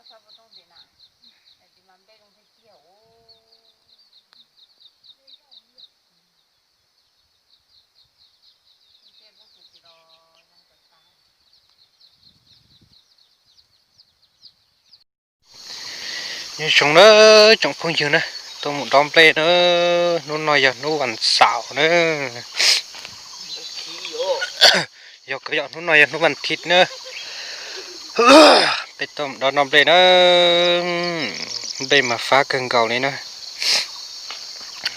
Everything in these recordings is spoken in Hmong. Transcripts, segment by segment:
Nyob zoo na tsoom phooj ywg na, tuaj mus dob nplej na, hnub no yog hnub vas xaum na. Yog koj yog hnub no yog hnub vas thiv na, peb tuaj mus dob noj nplej na. Nplej mas fab kawg nkaus li na.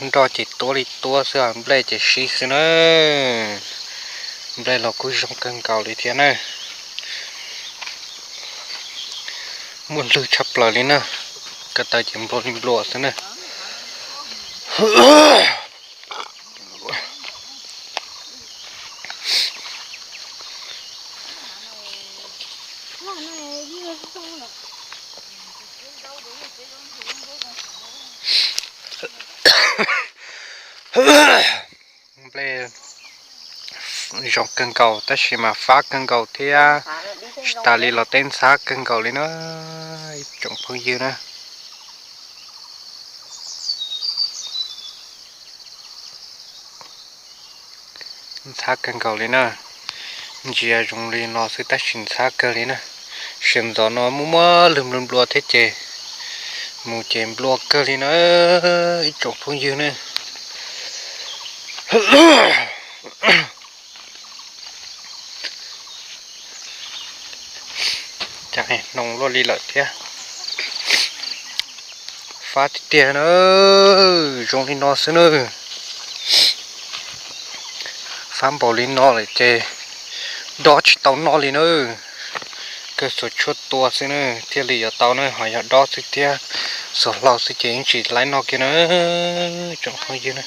Nroj ces tuab li tuab xwb, nplej ces sib xwb na. Nplej los kuj zoo kawg nkaus li thiab na. Muaj lwg tshaj plaws li na. Ko taw ces nplua li nplua xwb na. Nplej zoo kawg nkaus tab sis mas fab kawg nkaus thiab. Tsis tas li los tej ntxhab kawg nkaus li na, ib tsoom phooj ywg na. Ntxhab kawg nkaus li na. Ntsia zoo li no xwb tab sis ntxhab kawg li na. Sawv ntxov no muaj muaj lwg nplua nplua thiab ces mus ces nplua kawg li na, ib tsoom phooj ywg na. Cas hnoos luaj li lawm thiab. Fab tiag tiag na, zoo li no xwb na. Fab npaum li no lawm ces dob tsis tau noj li na. Kawg xuas tshuaj tua xwb na thiaj li yuav tau na, ho yog dob xwb thiab xuas hlau xwb ces yeej tsis laib noj kiag na, tsoom phooj ywg na.